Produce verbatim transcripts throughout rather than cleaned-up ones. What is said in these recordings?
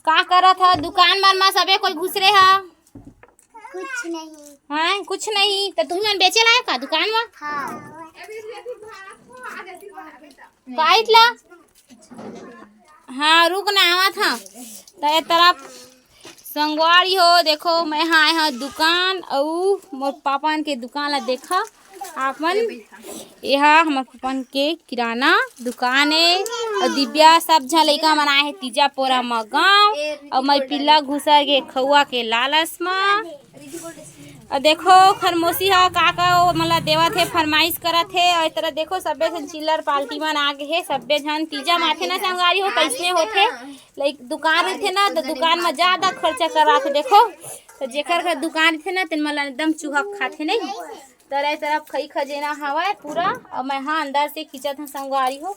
का करत ह दुकान मन म? सबे कोई घुसरे ह। कुछ नहीं। हाँ, कुछ नहीं। त तुमन बेचे लाए का दुकान म? हाँ। काइट ला। हाँ, रुक ना, आवत ह। त ए तरफ संगवारी हो, देखो, मैं हा आए ह दुकान, अउ मोर पापा मन के दुकान ला देखा आप मन। एहा हमर पापा मन के किराना दुकान ए, अउ दिव्या, सब झन लइका मन आए हे तीजा पोरा म गाँव, अउ मैं पिल्ला घुसर गे खउआ के लालच म। अउ देखो, खरमोसी ह का का ओ मन ला देवत हे, फरमाइश करत हे। अउ ए तरफ देखो, सबे झन चिल्लर पार्टी मन आ गे हे, सबे झन तीजा माथे ना संगवारी हो, कइसने होथे। लाइक दुकान रहिथे ना, त दुकान म जादा खर्चा कराथे। देखो, त जेकर घर दुकान रहिथे ना, तेन मन ला एकदम चूहा खाथे नहीं। त ए तरफ खई खजेना हवय पूरा, अउ मैं हा अंदर से खींचत हंव संगवारी हो।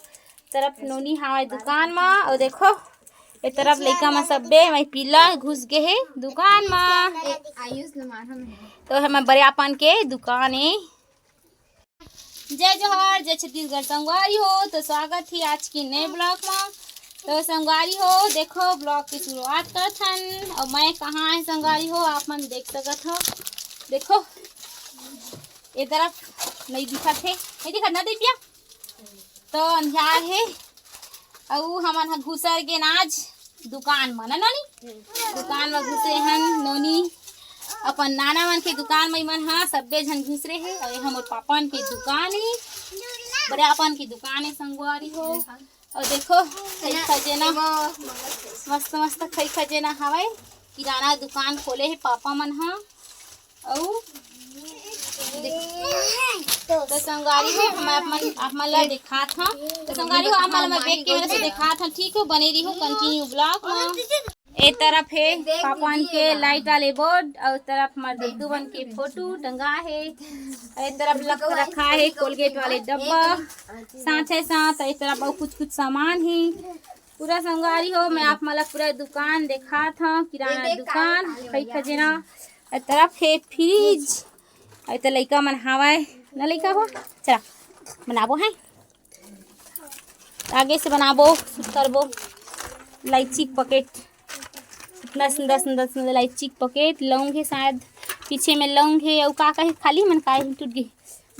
तरफ नोनी हवय दुकान म, अउ देखो, ए तरफ लइका मन सबे मैं पिल्ला घुस गे हे दुकान म। आयुष ने मारा मैं। तो हमर बड़े अपन के दुकान ए। जय जोहार, जय छत्तीसगढ़ संगवारी हो, तो स्वागत हे आज के नए ब्लॉग म। तो संगवारी हो, देखो ब्लॉग के शुरुआत करथन, अउ मैं कहाँ हे संगवारी हो, आप मन देख सकत हो। देखो, ए तरफ नहीं दिखत हे, नहीं दिखत ना दीपिया, तो अंधियार हे। अउ हमन ह घुसर गेन आज दुकान म, ना नोनी? दुकान म घुसे हन नोनी, अपन नाना मन के दुकान म। इमन ह सब्बे झन घुसरे हे। अउ ये हमर पापा मन के दुकान हे, बड़े अपन के दुकान हे संगवारी हो। अउ देखो, खई खजेना, मस्त मस्त खई खजेना हवय। किराना दुकान खोले हे पापा मन ह। अउ देख, तो संगवारी हो, मैं आप मन, आप मन ला दिखात हंव। तो संगवारी हो, आप मन ला मैं बैक कैमरा से दिखात हंव, ठीक हो? बने रहिहो कंटिन्यू ब्लॉग म। ए तरफ हे पापा मन के लाइट वाले बोर्ड, अउ तरफ हमर दद्दू मन के फोटो टंगा हे, अउ ए तरफ लग रखा हे कोलगेट वाले डब्बा, साथ ही साथ ए तरफ अउ कुछ कुछ सामान हे। पूरा संगवारी हो, मैं आप मन ला पूरा दुकान दिखात हंव, किराना दुकान, खई खजेना, ए तरफ हे फ्रिज, अउ ए तरफ लइका मन हावय, ना लइका हो, चला बनाबो हैं, आगे से बनाबो, शुरू करबो। इलायची के पैकेट, इतना सुंदर सुंदर सुंदर इलायची के पैकेट, लौंग हे शायद, पीछे में लौंग हे, अउ का का हे, खाली मन का हे, टूट गे।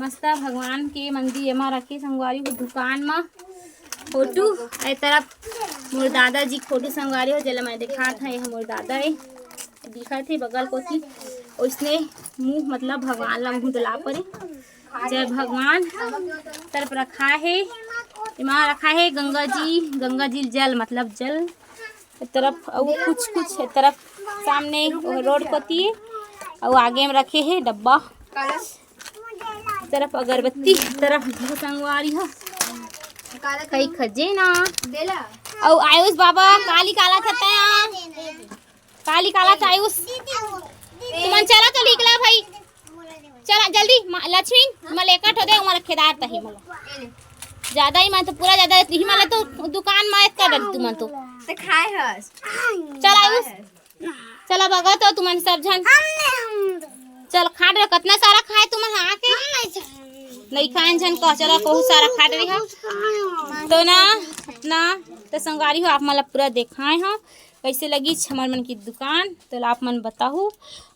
मस्त भगवान के मंदिर एमा रखे संगवारी हो दुकान म। फोटो ए तरफ मोर दादाजी के फोटो संगवारी हो, जेला मैं दिखात हंव, ये मोर दादा ए, दिखत हे बगल कोती, ओइसने मुंह, मतलब भगवान ला मुंह दुला परे। जय भगवान। तरफ रखा हे, एमा रखा हे गंगा जी, गंगा जी जल, मतलब जल। ए तरफ अउ कुछ कुछ, ए तरफ सामने ओ रोड कोती हे, अउ आगे में रखे हे डब्बा। ए तरफ अगरबत्ती, ए तरफ घी संगवारी हो, खई खजेना। अउ आयुष बाबा काली काला थता, काली काला था आयुष। तुमन चला तो निकला भाई, चला जल्दी। मा-, लक्ष्मी, मला एका ठो दे, मला खेदार तही मला। ज्यादा ही मन तो पूरा ज्यादा ही मला तो दुकान में एका डर तुमन तो। ते खाए हस। चला आयुष, चला भगत हो तुमन सब झन। चल खाट रहे, कतना सारा खाए तुमन हा आके। नहीं खाए झन कह, चला बहुत सारा खाट रही हो। तो ना, ना, तो संगवारी हो आप मला पूरा दिखाए हो। कइसे लगिस हमर मन के दुकान, तो आप मन बताहू।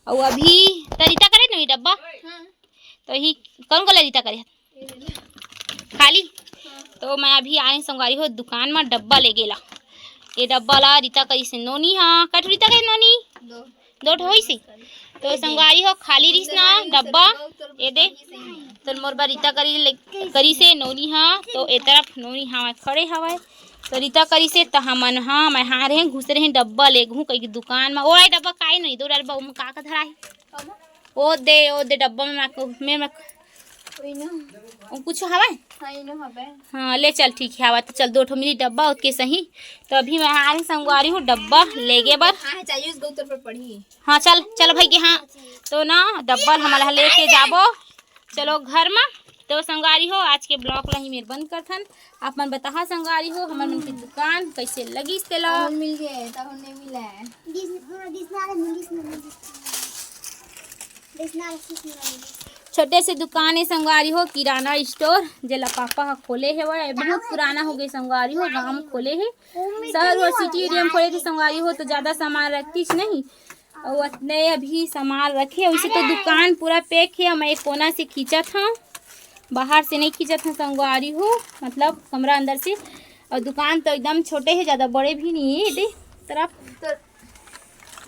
अउ अभी त रीता करे नहीं डब्बा, हाँ। तो ही कौन को रीता करे? खाली। तो मैं अभी आए संगवारी हो दुकान में डब्बा ले गेला। ये डब्बा ला रीता करिस नोनी हा। कठू रीता करे नोनी? दो। दो ठो होइस हे। तो संगवारी हो खाली रिहिस ना डब्बा, ये दे। तो मोर बर रीता करी ले, करिस हे नोनी हा। तो ए तरफ नोनी हा खड़े हवय। तो रीता करिस हे, त हमन हा, मैं हा रहे, घुस रहे डब्बा ले घू कहीं दुकान में। ओ, ए डब्बा काई नहीं, दो डब्बा, ओमा का का धरा हे? ओ दे, ओ दे डब्बा में, मैं, मैं, मैं, ओ, कुछ हवय? हाँ, ले चल, ठीक है, हवय, तो चल, दो ठो मिली डब्बा, ओतके सही। तो अभी मैं हा रहे संगवारी हो, डब्बा लेगे बर। हाँ, चाहिए, उस गौतर पर पड़ी। हाँ, चल, चल भाई के, हाँ। तो ना, डब्बा ल हमन ह लेके जाबो। चलो घर म। तो संगवारी हो, आज के ब्लॉग ला ही मेर बंद करथन। आप मन बताहा संगवारी हो, हमर मन के दुकान कइसे लगिस तेला। मिल गए, तब हमने मिला है। दिस-, दिसना रे, दिसना रे, दिसना रे, दिसना रे। छोटे से दुकान हे संगवारी हो, किराना स्टोर, जेला पापा ह खोले हे। वो बहुत पुराना हो गए संगवारी हो, गांव में खोले हे, शहर व सिटी एरिया में खोले थे संगवारी हो, तो ज्यादा सामान रखतीस नहीं, और उतने अभी सामान रखे। वैसे तो दुकान पूरा पैक हे, मैं एक कोना से खींचत हूँ, बाहर से नहीं खींचत हूँ संगवारी हो, मतलब कमरा अंदर से। और दुकान तो एकदम छोटे हे, ज्यादा बड़े भी नहीं है ये तरफ।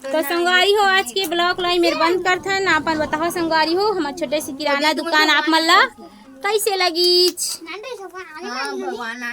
तो संगवारी हो, आज के ब्लॉग ला मेर बंद करथन। अपन बताओ संगवारी हो, हमार छोटे से किराना दुकान आप मन ला कैसे लगी? हाँ, भगवान